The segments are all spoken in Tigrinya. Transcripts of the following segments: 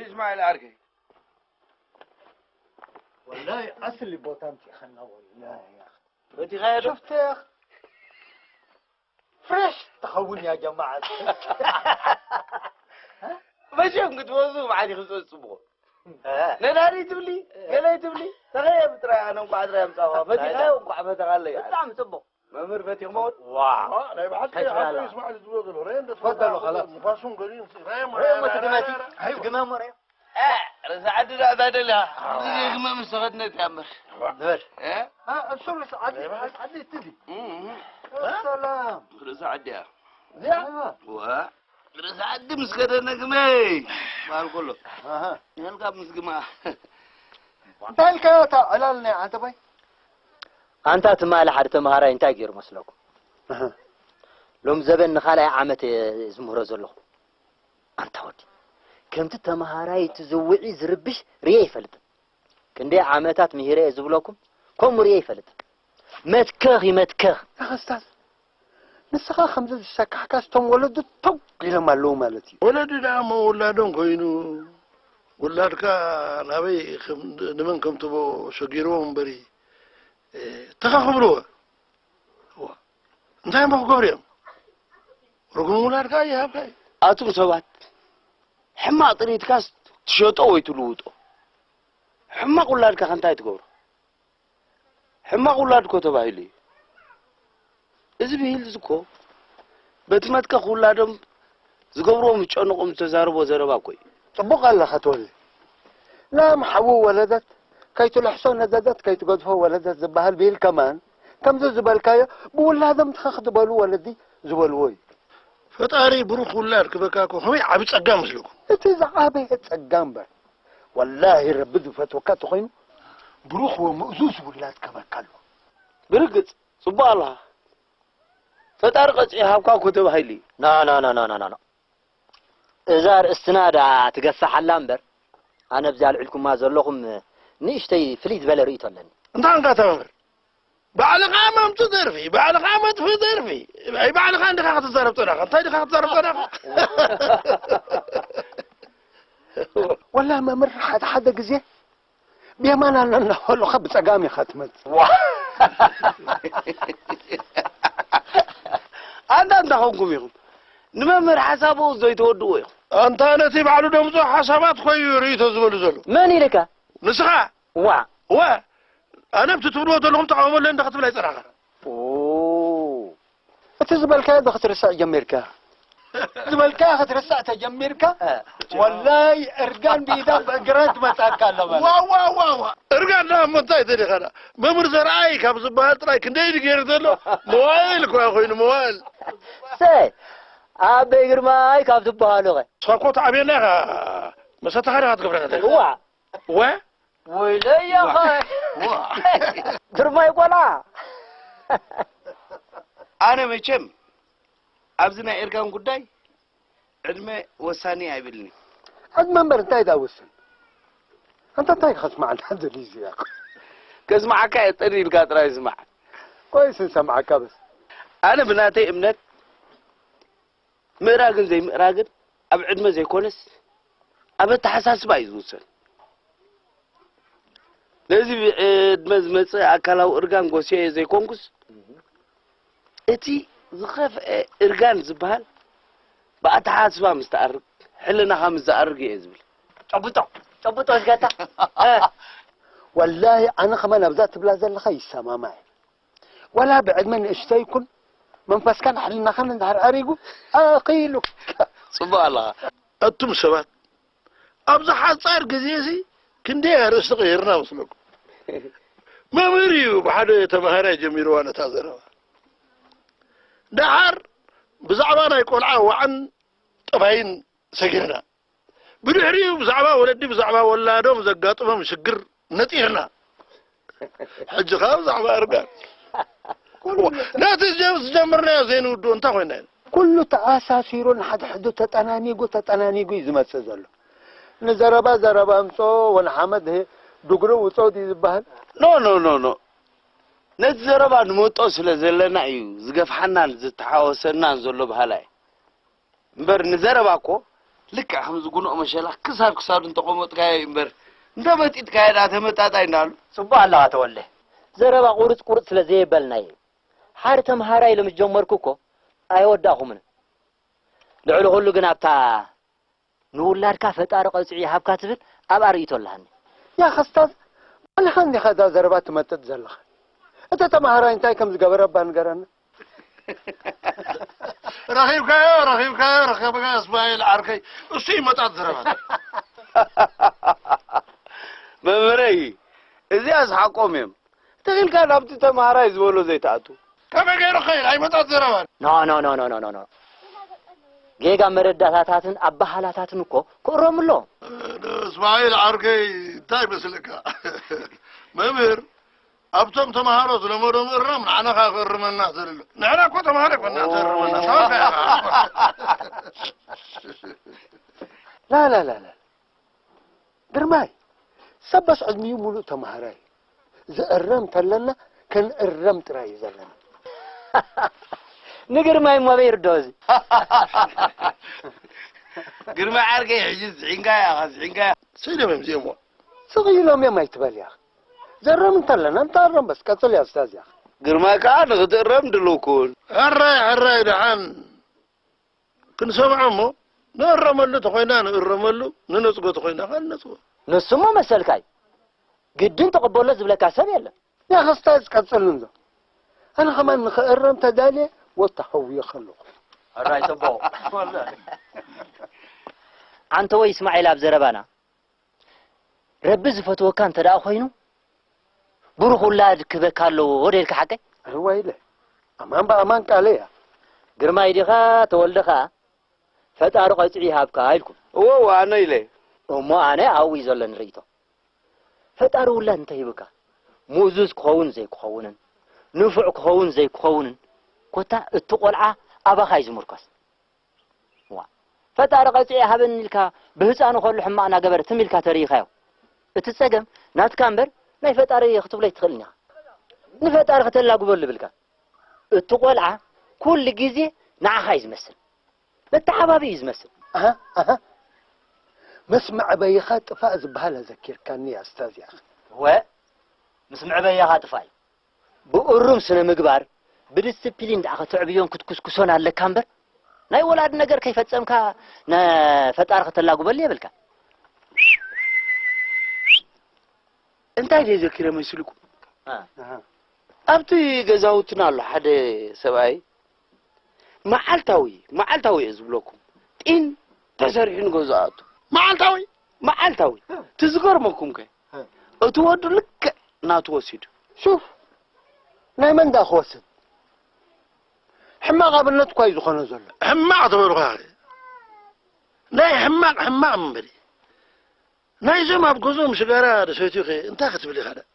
እስማዒል ዓርከይ። ወላሂ ኣስሊ ቦታ ኣምፂእኻና ወላሂ። ፈቲኻዮ ዶ? ሽፍተኽ ፍሬሽ ትኸውን ያ ጀማዓት። መቸም ክትወዙ ብዓዲ ክፅፅብኹ ነዳዲ ትብሊ ገለ ትብሊ ተኸየ ብጥራይ ኣነ እንኳዕ ጥራይ ኣምፃዋ ፈቲኻዮ እንኳዕ ፈተኻለይ። ብጣዕሚ ፅቡቕ። መምህር ፈቲኽሞ? ዋው ናይ ብሓቂ ከይትብላላ። ኣቶ ይስማዕ ዝብሎ ዘሎ ርአየ እንደ ፈደሎ ኸላስ። ንፋሱን ገሊኡን ሲ- ርአየ ሞ- ርአየ ሞ ርአየ- ትግመቲ ርአየ- ርአየ- ግመሞ ርአየ እ፣ ርእሲ ዓዲ ዳእታ ደሊኻ ግመ ምስ ተኸድነት እያ እምበር ንበል እ? እ፣ እሱ ርእሲ ዓዲ ርእሲ ዓዲ እትዲ እም፣ እም። ሰላም ርእሲ ዓዲ እያ እዚኣ ወ ርእሲ ዓዲ ምስ ከደነ ግመይ በሃል ከሎ ኣሃ። ንህልካ ምስ ግማ እንታይ ኢልካ እታ ዕላል ናይ ዓንተ ባይ ኣንታ ትማሊ ሓደ ተምሃራይ እንታይ ገይሩ መስለኩም? ሎም ዘበን ንኻልኣይ ዓመት እየ ዝምህሮ ዘለኹ። ኣንታ ወዲ ከምቲ ተምሃራይ እቲ ዝውዒ ዝርብሽ ርየ ይፈልጥን። ክንደይ ዓመታት ምሂረ እየ ዝብለኩም ከምኡ ርየ ይፈልጥን። መትከኽ ይመትከኽ። ኣኸስታዝ ንስኻ ከምዚ ዝሰካሕካ ስቶም ወለዱ ተው ኢሎም ኣለዉ ማለት እዩ። ወለዲ ደኣ እሞ ውላዶም ኮይኑ ውላድካ ናበይ ከም- ንመን ከም ትቦ ሸጊርዎም እምበሪ እ፣ ተኻኽብርዎ። እዋ፣ እንታይ እሞ ክገብሩ እዮም? ርጉም ውላድካ ይሃብካ እዩ። ኣቱም ሰባት ሕማቕ ጥሪትካስ ትሸጦ ወይ ትልውጦ ሕማቕ ውላድካ ከ እንታይ ትገብሮ? ሕማቕ ውላድ እኮ ተባሂሉ እዩ። እዚ ብሂል እዚ እኮ በቲ መትከኽ ውላዶም ዝገብርዎም ዝጨንቖም ዝተዛረቦ ዘረባ እኮ እዩ። ጽቡቕ ኣለኻ ተወልደ። ላም ሓዊ ወለደት ከይትልሕሶ ነደደት ከይትገድፎ ወለደት ዝበሃል ብሂል ከማን ከምዚ ዝበልካዮ ብውላዶም ትኸኽ ዝበሉ ወለዲ ዝበልዎ እዩ። ፈጣሪ ብሩኽ ውላድ ክበካ እኮ ከመይ ዓቢ ጸጋ መስለኩም። እቲ ዝዓበየ ጸጋ እምበር ወላሂ ረቢ ዝፈትወካ ተኾይኑ ብሩኽ ወምእዙዝ ውላድ ከበካ ኣሎ። ብርግጽ ጽቡቕ ኣለኻ። ፈጣሪ ቀጽዒ ሃብካ እኮ ተባሂሉ እዩ። ና ና ና ና ና ና እዛ ርእስትና ዳ ትገፍሓላ እምበር ኣነ ብዚኣ ኣልዒልኩማ ዘለኹም ንእሽተይ ፍልይ ዝበለ ርእይቶ ኣለኒ። እንታይ እንካ ተመምህር ባዕልኻ መምጽእ ደርፊ ባዕልኻ መጥፍእ ደርፊ ኣይ ባዕልኻ እንዲኻ ክትዛረብ ጸናኻ እንታይ ዲኻ ክትዛረብ ጸናኻ። ወላ መምህር ሓደ ሓደ ግዜ ብየማን ኣሎ እናበሉኻ ብጸጋም ኢኻ ትመጽእ። ኣንታ እንታይ ኾንኩም ኢኹም ንመምህር ሓሳቡ ዘይተወድዎ ኢኹም። ኣንታ ነቲ ባዕሉ ደምጾ ሓሳባት ኮዩ ርእይቶ ዝበሉ ዘሎ መን ኢልካ? ንስኻ ዋ ወ ኣነ ብቲ ትብልዎ ዘለኹም ተቃውሞ ኣለኒ ዶ ክትብል ኣይጸናኻ። ኦ እቲ ዝበልካዮ ዶ ክትርስዕ ጀሚርካ? ዝበልካዮ ክትርስዕ ተጀሚርካ? ወላይ እርጋን ብኢዳ ብእግረን ትመጻካ ኣሎ በለ። ዋዋዋዋ እርጋን ዳ እሞ እንታይ ተሊኻና መምህር ዘርኣይ ካብ ዝበሃል ጥራይ ክንደይ ድገይሩ ዘሎ መዋእል እኳ ኮይኑ መዋእል ሰይ ኣበይ ግርማይ ካብ ዝበሃሉ ኸ ንስኻ እኮ ተዓብየና ኢኻ መሰተኻ ዲኻ ትገብረና እዋ ወ ወይለይ ያኸ ግርማይ ቆልዓ ኣነ መቸም ኣብዚ ናይ ኤርጋን ጉዳይ ዕድመ ወሳኒ ኣይብልኒ። ዕድመ እምበር እንታይ ዳ ውስን? ኣንታ እንታይ ኢኻ ስማዕ እንታ ደልዩ እዚኣ? ከስማዓካ እየ ጠን ኢልካ ጥራይ ስማዕ። ቆይስ ንሰምዓካ በስ። ኣነ ብናተይ እምነት ምእራግን ዘይምእራግን ኣብ ዕድመ ዘይኮነስ ኣብ ኣተሓሳስባ እዩ ዝውሰን። ነዚ ብዕድመ ዝመጽእ ኣካላዊ እርጋን ጎስየ ዘይኮንኩስ እቲ ዝኸፍአ እርጋን ዝበሃል ብኣተሓሳስባ ምስ ትኣርግ ሕልናኻ ምስ ዝኣርግ እየ ዝብል። ጨብጦ ጨብጦ ዝገታ ወላሂ ኣነ ከማን ኣብዛ ትብላ ዘለኻ ይሰማማዕ። ዋላ ብዕድመ ንእሽተይ ይኩን መንፈስካን ሕልናኻን እንድሕር ኣሪጉ ኣኺሉካ። ጽቡቕ ኣለኻ። ኣቱም ሰባት ኣብዚ ሓጻር ግዜ እዚ ክንደይ ኣርእስቲ ቀይርና መስለኩም። መምህር እዩ ብሓደ ተማሃራይ ጀሚርዋ ነታ ዘረባ። ደሓር ብዛዕባ ናይ ቆልዓ ዋዕን ጠባይን ሰጊርና። ብድሕሪኡ ብዛዕባ ወለዲ ብዛዕባ ወላዶም ዘጋጥሞም ሽግር ነጢርና። ሕጂ ኸኣ ብዛዕባ እርጋን ነቲ ዝጀምርናዮ ዘይንውድኦ እንታይ ኮይና ኢና? ኩሉ ተኣሳሲሩ ንሓድሕዱ ተጠናኒጉ ተጠናኒጉ እዩ ዝመጽእ ዘሎ። ንዘረባ ዘረባ ኣምጾ ወንሓመድ ድግሪ ውጾ ድዩ ዝበሃል? ኖ ኖ ኖ ኖ ነቲ ዘረባ ንመጦ ስለ ዘለና እዩ ዝገፍሓናን ዝተሓወሰናን ዘሎ በሃላይ። እምበር ንዘረባ እኮ ልክዕ ከምዚ ጉንኦ መሸላ ክሳብ ክሳዱ እንተቆመጥካዮ እዩ እምበር፣ እንተመጢጥካዮ ደኣ ተመጣጣይ እንዳሉ። ጽቡቕ ኣለኻ ተወልደ። ዘረባ ቁርጽ ቁርጽ ስለ ዘየበልና እዩ። ሓደ ተምሃራይ ኢለ ምስ ጀመርኩ እኮ ኣይወዳእኹምን። ልዕሊ ኩሉ ግን ኣብታ ንውላድካ ፈጣሪ ቀጺዑ ይሃብካ ትብል ኣብኣ ርእይቶ ኣለሃኒ። ያኸ እስታዝ፣ ባዕልኻ እንዲኻ እዛ ዘረባ ትመጥጥ ዘለኻ። እቲ ተምሃራይ እንታይ ከም ዝገበረ እባ ንገረና። ረኺብካዮ፣ ረኺብካዮ፣ ረኺብካዮ እስማኤል ዓርከይ። እሱ ይመጣት ዘረባት። መምህረይ፣ እዚኣስ ሓቆም እዮም። ተኺልካ ናብቲ ተምሃራይ ዝበሎ ዘይትኣቱ። ከመይ ገይሩ ኸይድ? ኣይመጣት ዘረባ። ኖ፣ ኖ፣ ኖ፣ ኖ፣ ኖ፣ ኖ፣ ኖ። ጌጋ መረዳታታትን ኣበሃላታትን እኮ ክእረሙ ኣለዎም። እስማኤል ዓርከይ፣ እንታይ ይመስለካ? መምህር፣ ኣብቶም ተምሃሮ ዝለመዶ ምእራም ንዓና ኸኣ ክእርመና ዘሎ። ንሕና እኮ ተምሃሮ ኣይኮና ክእርመና። ሰብኣይ ኢኻ። ላ፣ ላ፣ ላ፣ ላ። ግርማይ፣ ሰበስ ዕድሚኡ ሙሉእ ተምሃራይ እዩ። ዝእረም ተለና ክንእረም ጥራይ እዩ ዘለና። ንግርማይ እሞ ኣበይ ይርድኦ እዚ? ግርማይ ዓርከይ፣ ሕጂ ስሒንካያ ኢኻ፣ ስሒንካያ። ስኢኖም እዮም እዚኦም። ስቕ ኢሎም እዮም ኣይትበል ኢኻ። ዝእረም እንተለና ንተኣረም በስ፣ ቀጽል እያ ኡስታዝ ኢኻ። ግርማይ ከኣ ንኽትእረም ድሉው ኩን። ሕራይ፣ ሕራይ፣ ደሓን። ክንሰምዖ እሞ፣ ንእረመሉ ተኾይና ንእረመሉ፣ ንነጽጎ ተኾይና ከኣ ንነጽጎ። ንሱ እሞ መሰልካ እዩ። ግድን ተቐበሎ ዝብለካ ሰብ የለን። ያኸ እስታዝ ቀጽል እንዶ። ኣነ ከማን ንኽእረም ተዳልየ ወታ ኸውየ ከለኹ። ሕራይ ጽቡቕ። ዓንተወይ እስማዒል ኣብ ዘረባና፣ ረቢ ዝፈትወካ እንተ ደኣ ኮይኑ፣ ብሩኽ ውላድ ክህበካ ኣለዎ፣ ወደ ኢልካ ሓቀይ? እዋ ኢለ። ኣማን ብኣማን ቃለይ እያ። ግርማይ ዲኻ፣ ተወልደ ኸኣ፣ ፈጣሪ ቀጺዑ ይሃብካ ኢልኩም። እዎ፣ እዎ፣ ኣነ ኢለ። እሞ ኣነ ኣብኡ እዩ ዘለኒ ርእይቶ። ፈጣሪ ውላድ እንተ ሂብካ፣ ምእዙዝ ክኸውን ዘይክኸውንን፣ ንፉዕ ክኸውን ዘይክኸውንን፣ ኮታ እቲ ቆልዓ ኣባኻ እዩ ዝምርኮስ። ዋ፣ ፈጣሪ ቀጺዑ ይሃበኒ ኢልካ ብህፃኑ ከሎ ሕማቕ እናገበረ ትም ኢልካ ተሪኢኻዮ። እቲ ጸገም ናትካ እምበር ናይ ፈጣሪ ክትብሎ ኣይትኽእልን ኢኻ። ንፈጣሪ ከተላግበሉ ይብልካ። እቲ ቆልዓ ኩሉ ግዜ ንዓኻ እዩ ዝመስል። መተሓባቢ እዩ ዝመስል። ኣሃ፣ ኣሃ። ምስ መዕበይኻ ጥፋእ ዝበሃል ኣዘኪርካኒ፣ ኣስታዝ ያኽ። ወ፣ ምስ መዕበይኻ ጥፋእ እዩ። ብእሩም ስነ ምግባር፣ ብዲስፕሊን ደኣ ከተዕብዮን ክትኩስኩሶን ኣለካ እምበር፣ ናይ ወላዲ ነገር ከይፈጸምካ ንፈጣሪ ከተላግበሉ የብልካ። እንታይ ደይ ዘኪረ መሲልኩም? እ። ኣብቲ ገዛውትና ኣሎ ሓደ ሰብኣይ፣ መዓልታዊ፣ መዓልታዊ እየ ዝብለኩም። ጢን ተሰሪሑ ንገዝኡ ኣቱ። መዓልታዊ? መዓልታዊ። እ። እቲ ዝገርመኩም ከ? እ። እቲ ወዱ ልክዕ ናቱ ወሲዱ። ሹፍ፣ ናይ መን ደኣ ክወስድ? ሕማቕ ኣብነት እኳ እዩ ዝኾኖ ዘሎ። ሕማቕ ተበልኳ። ናይ ሕማቕ ሕማቕ እምበሪ። ናይዞም ኣብ ገዝኦም ሽጋራ ዝሰትዩ ከ እንታይ ክትብል ኢኻ ደኣ?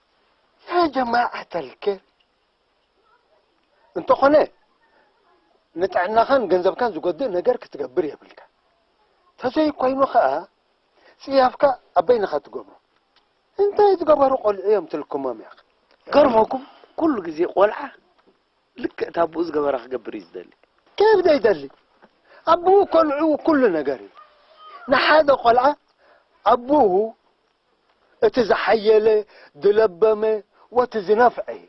ያ ጀማዓተል ከይር። እንተኾነ፣ ንጥዕናኻን ገንዘብካን ዝጎድእ ነገር ክትገብር የብልካ። ተዘይኮይኑ ኸኣ፣ ጽያፍካ ኣብ በይንኻ ትገብሮ። እንታይ ዝገበሩ ቆልዑ እዮም ትልክሞም ኢኻ? ገርመኩም፣ ኩሉ ግዜ ቆልዓ ልክዕ እታ ኣቦኡ ዝገበራ ክገብር እዩ ዝደሊ። ከየፍ ዘይደሊ? ኣቦኡ እኮ ንዕኡ ኩሉ ነገር እዩ። ንሓደ ቆልዓ ኣቦኡ እቲ ዝሓየለ፣ ዝለበመ፣ ወቲ ዝነፍዐ እዩ።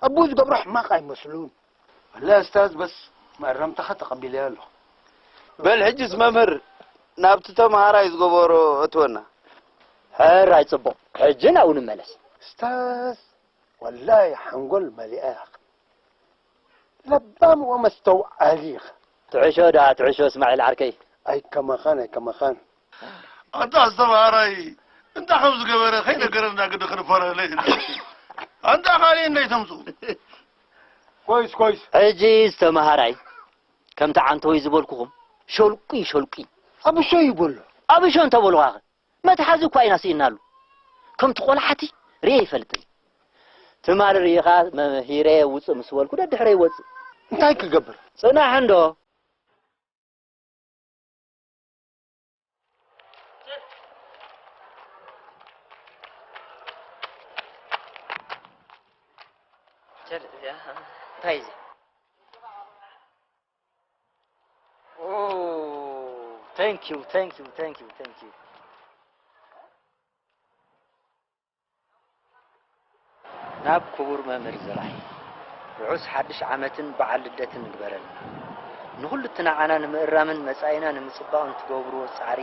ኣቦኡ ዝገብሮ ሕማቕ ኣይመስሉን። ወላ እስታዝ በስ መእረምታኻ ተቐቢለዮ ኣለኹ። በል ሕጅስ መምህር ናብቲ ተምሃራይ ዝገበሮ እትወና። ሕራይ ጽቡቕ። ሕጂ ናብኡ ንመለስ። እስታዝ ወላሂ ሓንጎል መሊኣ ኢኻ። ለባም ወመስተውዓሊ ኢኻ። ትሕሾ ደኣ ትሕሾ እስማዒል ዓርከይ። ኣይከማኻን ኣይከማኻን። ኣንታ ኣስተምሃራይ እንታይ ከም ዝገበረ ከይነገረና ግዲ ክንፈረለ ኢና። ኣንታ ካሊእ እንዳይተምፁ። ኮይስ ኮይስ። ሕጂ ዝተምሃራይ ከምቲ ዓንተወይ ዝበልኩኹም ሸልቁ ሸልቁ። ኣብሾ ይበሎ። ኣብሾ እንተበልኳኸ? መትሓዚ እኳ ኢና ስኢናሉ። ከምቲ ቆልዓቲ ርኤ ይፈልጥን። ትማሊ ርኢኻ መሂረ ውፅእ ምስ በልኩ ደድሕረ ይወፅእ። እንታይ ክገብር? ፅናሕ እንዶ። ቸል፣ እዚኣ እንታይ እዩ እዚ? ኦ፣ ተ-፣ Thank you, thank you, thank you, thank you. ናብ ክቡር መምህር ዘርኣይ፣ ርሑስ ሓድሽ ዓመትን በዓል ልደትን ይግበረልና። ንኹሉ እቲ ንዓና ንምእራምን መጻኢና ንምጽባቕን ትገብርዎ ጻዕሪ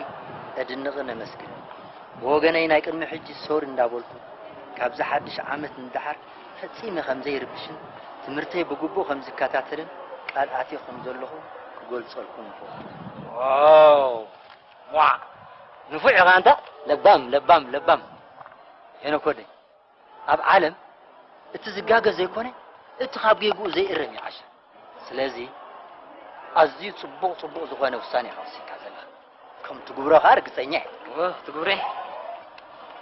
እድንቕን እመስግንን። ብወገነይ ናይ ቅድሚ ሕጂ ሶሪ እንዳበልኩ፣ ካብዚ ሓድሽ ዓመት ንደሓር ፈጺመ ከም ዘይርብሽን ትምህርተይ ብግቡእ ከም ዝከታተልን ቃል ኣትየ ከም ዘለኹ ክገልጸልኩም እፈቱ። ዋው! ዋ! ንፉዕ ኢኻ ኣንታ። ለባም፣ ለባም፣ ለባም። ሄኖክ ወደይ፣ ኣብ ዓለም እቲ ዝጋገ ዘይኮነ፣ እቲ ካብ ጌግኡ ዘይእረም ይዓሻ። ስለዚ፣ ኣዝዩ ጽቡቕ፣ ጽቡቕ ዝኾነ ውሳኔ ኢኻ ወሲንካ ዘለኻ። ከም ትግብሮ ኸኣ ርግጸኛ እየ። እወ፣ ትግብሮ እየ።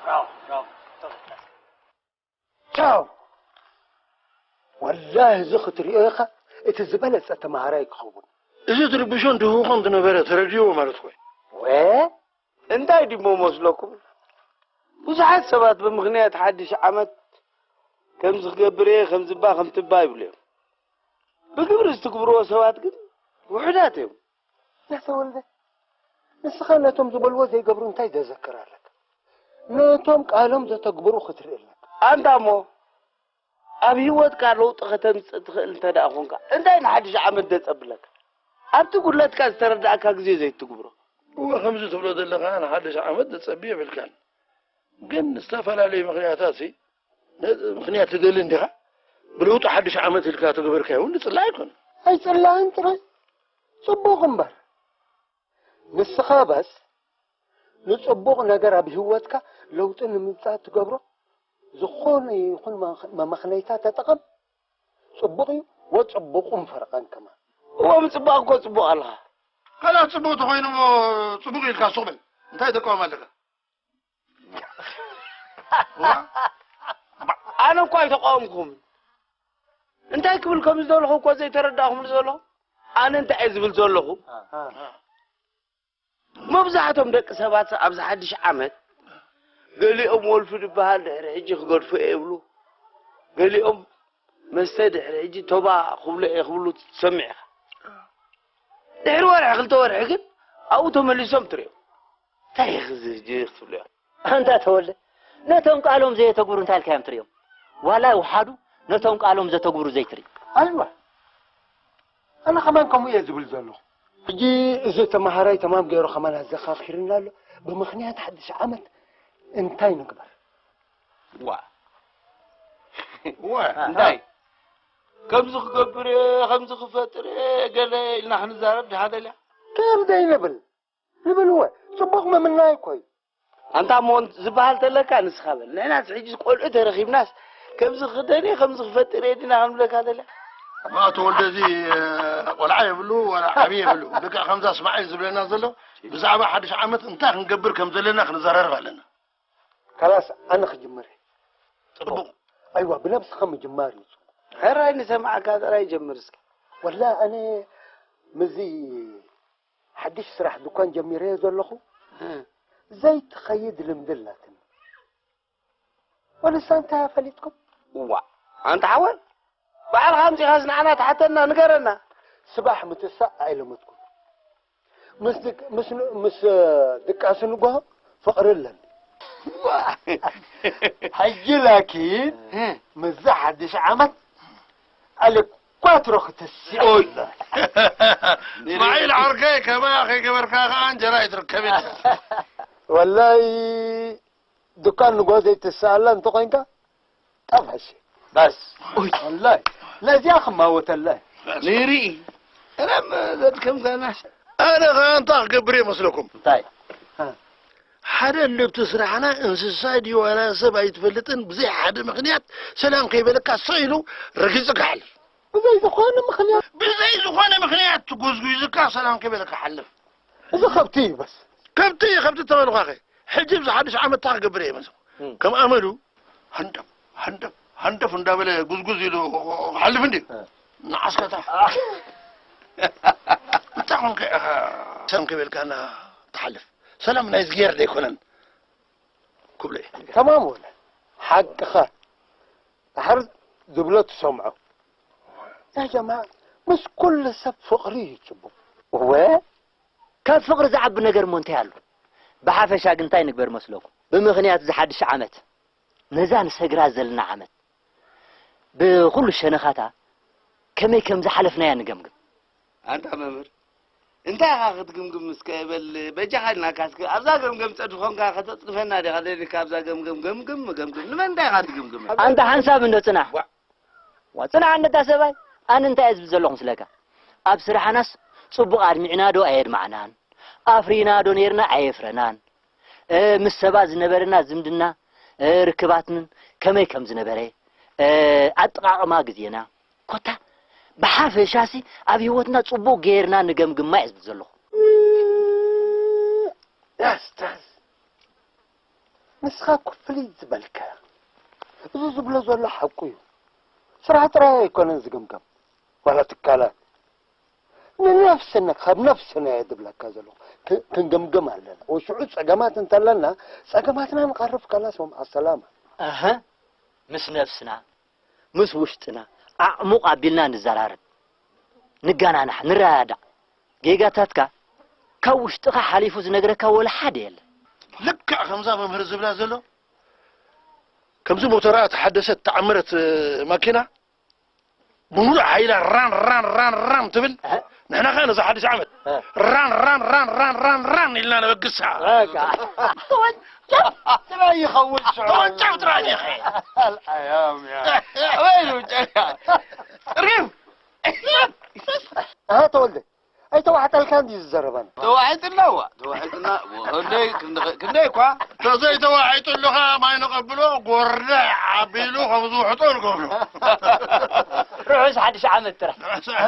ብራቮ፣ ብራቮ። ቻው። ወላሂ፣ እዚ ክትሪኦ ኢኻ፣ እቲ ዝበለጸ ተማሃራይ ክኸውን። እዚ ትርብሾን ድህውኾን ዝነበረ ተረዲእዎ ማለት እኮ እዩ። ወ-፣ እንታይ ድሞ መስለኩም? ብዙሓት ሰባት ብምኽንያት ሓድሽ ዓመት ከምዚ ክገብር እየ፣ ከምዚ እባ፣ ከምቲ እባ ይብሉ እዮም። ብግብሪ ዝትግብርዎ ሰባት ግን ውሑዳት እዮም። ያ ተወልደ፣ ንስኻ ነቶም ዝበልዎ ዘይገብሩ እንታይ ዘዘክር ኣለካ? ነቶም ቃሎም ዘተግብሩ ክትርኢ ኣለካ። ኣንታ እሞ፣ ኣብ ህይወትካ ለውጢ ከተምጽእ ትኽእል እንተ ደኣ ኾንካ፣ እንታይ ንሓድሽ ዓመት ዘጸብለካ? ኣብቲ ጉድለትካ ዝተረዳእካ ግዜ ዘይትግብሮ። እወ፣ ከምዚ ትብሎ ዘለኻ ንሓድሽ ዓመት ዘጸቢ የብልካን። ግን ዝተፈላለዩ ምኽንያታት ሲ፣ ነ-፣ ምኽንያት ትደሊ እንዲኻ? ብለውጢ ሓድሽ ዓመት ኢልካ ተገበርካዮ እውን ዝጽላእ ኣይኮነን። ኣይጽላእን ጥራይ፣ ጽቡቕ እምበር። ንስኻ በስ ንጽቡቕ ነገር ኣብ ህይወትካ ለውጢ ንምምጻእ ትገብሮ ዝኾነ ይኹን መኽ-፣ መመኽነይታ ተጠቐም። ጽቡቕ እዩ፣ ወጽቡቑን ፈርቐን ከማን። እወ፣ ምጽባቕ እኮ ጽቡቕ ኣለኻ። ካልኣት ጽቡቕ ተኾይኑ እሞ ጽቡቕ ኢልካ ሱቕ በል። እንታይ ተቃውሞ ኣለካ? ዋ? ኣነ እኮ ኣይተቃወምኩምን። እንታይ ክብል ከም ዝደለኹ እኮ ዘይተረዳእኹምሉ ዘለኹ። ኣነ እንታይ እየ ዝብል ዘለኹ? መብዛሕቶም ደቂ ሰባት ኣብዚ ሓድሽ ዓመት ገሊኦም ወልፊ ዝበሃል ድሕሪ ሕጂ ክገድፎ እየ ይብሉ። ገሊኦም መስተ ድሕሪ ሕጂ ቶባ ክብሎ እየ ክብሉ ትሰምዕ ኢኻ። ድሕሪ ወርሒ ክልተ ወርሒ ግን ኣብኡ ተመሊሶም ትሪኦም። እንታይ ኢኺ እዚ ሕጂ ክትብሉ እዮም? ኣንታ ተወልደ፣ ነቶም ቃሎም ዘየተግብሩ እንታይ ኢልካ እዮም ትሪኦም? ዋላ ይውሓዱ ነቶም ቃሎም ዘተግብሩ ዘይትርኢ። ኣይዋ፣ ኣነ ከማን ከምኡ እየ ዝብል ዘለኹ። ሕጂ እዚ ተመሃራይ ተማም ገይሩ ከማን ኣዘኻኺርና ኣሎ። ብምኽንያት ሓድሽ ዓመት እንታይ ንግበር? ዋ። ዋ፣ እንታይ? ከምዚ ክገብር እየ፣ ከምዚ ክፈጥር እየ፣ ገለ ኢልና ክንዛረብ ድሓ ደልያ? ከምዚ ኣይንብል። ንብል እወ፣ ጽቡቕ ምምናይ እኮ እዩ። ኣንታ እሞ ዝበሃል ተለካ ንስኻ በል። ንሕናስ ሕጂ ቆልዑ ተረኺብናስ ከምዚ ክደን እየ፣ ከምዚ ክፈጥር እየ ዲና ክንብለካ ዘለና? ኣቶ ወልደ፣ እዚ ቆልዓ የብሉ፣ ዋላ ዓብዪ የብሉ። ልክዕ ከምዛ ስማዒ ዝብለና ዘሎ፣ ብዛዕባ ሓድሽ ዓመት እንታይ ክንገብር ከም ዘለና ክንዘራረብ ኣለና። ካላስ፣ ኣነ ክጅምር እየ። ጽቡቕ። ኣይዋ፣ ብነብስኻ ምጅማር እዩ ጽቡቕ። ሕራይ ንሰማዕካ ጥራይ ጀምር እስኪ። ወላ ኣነ ምስዚ ሓድሽ ስራሕ ድኳን ጀሚረዮ ዘለኹ፣ እ። ዘይትኸይድ ልምዲ ኣላትኒ። ወልሳ እንታይ ፈሊጥኩም? እዋ፣ ኣንታ ሓወን፣ ባዕልኻ ኣምጺኻስ ንዓና ትሓተና፣ ንገረና። ስባሕ ምትሳእ ኣይለመድኩን። ምስ ድቅ-፣ ምስ ን-፣ ምስ ድቃስ ንግሆ ፍቕሪ ኣለኒ። እዋ። ሕጂ ላኪን እ። ምስዚ ሓድሽ ዓመት ኣልኳትሮ ክትስእ ኦይ። ኣላ። እስማዒል ዓርከይ፣ ከማያ ከይገበርካ ከኣ እንጀራ ኣይትርከብን። ወላይ፣ ድኳን ንግሆ ዘይትስኣላ እንተኾይንካ፣ ጠፍሐሽ። በስ። ኦይ፣ ወላይ፣ ነዚኣ ክማወተላ። ንርኢ። እረም ዘድከምካና። ኣነ ኸኣ እንታይ ክገብር እየ መስለኩም? እንታይ? ሓደ ልብቲ ስራሕና እንስሳ ድዩ ዋላ ሰብ ኣይትፈልጥን፣ ብዘይ ሓደ ምኽንያት ሰላም ከይበለካ ስቕ ኢሉ ረጊጹ ክሓልፍ። ብዘይ ዝኾነ ምኽንያት? ብዘይ ዝኾነ ምኽንያት ትጉዝጉዝካ ሰላም ከይበለካ ሓልፍ። እዚ ከብቲ እዩ በስ። ከብቲ፣ ከብቲ ተበልኳኸ። ሕጂ ኣብዚ ሓድሽ ዓመት እንታይ ክገብር እየ መሰኹ? እም። ከም ኣመሉ ሃንደፍ፣ ሃንደፍ፣ ሃንደፍ እንዳበለ ጉዝጉዝ ኢሉ ክሓልፍ እንድዩ። እ። ንዓስከታ። አ። እንታይ ኮንከ ኢኻ ሰላም ከይበልካና ትሓልፍ? ሰላም ናይ እዝግሄር ዶ ኣይኮነን? ክብሎ እየ። ተማም ወለ ሓቅኻ። ድሓር ዝብሎ ትሰምዖ። ያ ጀማዓ፣ ምስ ኩሉ ሰብ ፍቕሪ እዩ ጽቡቕ። እወ፣ ካብ ፍቕሪ ዝዓቢ ነገር እሞ እንታይ ኣሎ? ብሓፈሻ ግን እንታይ ንግበር መስለኩም? ብምኽንያት እዚ ሓድሽ ዓመት፣ ነዛ ንሰግራ ዘለና ዓመት፣ ብኹሉ ሸነኻታ ከመይ ከም ዝሓለፍናያ ንገምግም። ኣንታ መምህር፣ እንታይ ኢኻ ክትግምግም እስከ በል፣ በጃኻ ኢልናካ እስከ፣ ኣብዛ ገምገም ጸድፍ ኾንካ ከተጽድፈና ዲኻ ደሊካ፣ ኣብዛ ገምገም፣ ገምግም፣ ገምግም፣ ንመን እንታይ ኢኻ ትግምግም? ኣንታ ሓንሳብ እንዶ ጽናሕ። ዋ። ዋ፣ ጽናሕ ኣነታ ሰብኣይ፣ ኣነ እንታይ እየ ዝብል ዘለኹ ምስለካ? ኣብ ስራሕናስ ጽቡቕ ኣድሚዕና ዶ ኣየድማዕናን? ኣፍሪና ዶ ኔርና ኣየፍረናን? እ፣ ምስ ሰባት ዝነበረና ዝምድና፣ እ፣ ርክባትን ከመይ ከም ዝነበረ፣ እ፣ ኣጠቓቕማ ግዜና፣ ኮታ ብሓፈሻሲ ኣብ ህይወትና ጽቡቕ ጌርና ንገምግማ እየ ዝብል ዘለኹ። ያስታዝ፣ ንስኻ እኮ ፍልይ ዝበልካ። እዚ ዝብሎ ዘሎ ሓቁ እዩ። ስራሕ ጥራይ ኣይኮነን ዝግምገም፣ ዋላ ትካላት። ንነፍስና፣ ካብ ነፍስና እየ ዝብለካ ዘለኹ። ክ-፣ ክንግምግም ኣለና። ወሽዑ ጸገማት እንተለና፣ ጸገማትና ንቐርፍ፣ ካላስ ወም ኣሰላማ። ኣሀ፣ ምስ ነፍስና፣ ምስ ውሽጥና፣ ኣዕሙቕ ኣቢልና ንዘራረብ። ንጋናናሕ፣ ንረዳዳእ። ጌጋታትካ ካብ ውሽጥኻ ሓሊፉ ዝነግረካ ወላ ሓደ የለን። ልክዕ ከምዛ መምህር ዝብላ ዘሎ፣ ከምዚ ሞተራ ተሓደሰት፣ ተዓመረት፣ እ፣ ማኪና፣ ብምሉእ ሓይላ ራን፣ ራን፣ ራን፣ ራን ትብል። እህ። ንሕና ኸኣ ነዚ ሓድሽ ዓመት እህ። ራን፣ ራን፣ ራን፣ ራን፣ ራን፣ ራን ኢልና ነበግሳ። በቃ። ተወንጨፍ ጥራይ ይኸውን ሽዑ። ተወንጨፍ ጥራይ ዲኺ? ኣልኣያም ያ። ኣበይ ንውንጨፍ ያ? ርግም! ኣሃ፣ ተወልደ፣ ኣይተዋሕጠልካን ድዩ ዝዘረባና? ተዋሒጥና፣ ዋ፣ ተዋሒጥና። ክንደይ፣ ክንደይ፣ ክንደይ እኳ። ተዘይተዋሒጡልኻ ማይ ንቐብሎ፣ ጎርደ ኣቢሉ ከም ዝውሕጦ ንገብሮ። ርሑስ ሓድሽ ዓመት ጥራሕ።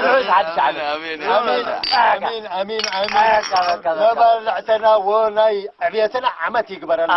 ርሑስ ሓድሽ ዓመት። ኣሜን፣ ኣሜን፣ ኣሜን፣ ኣሜን፣ ኣሜን። በቃ፣ በቃ፣ በቃ። መባልዕተና ወናይ ዕብየትና ዓመት ይግበረልና።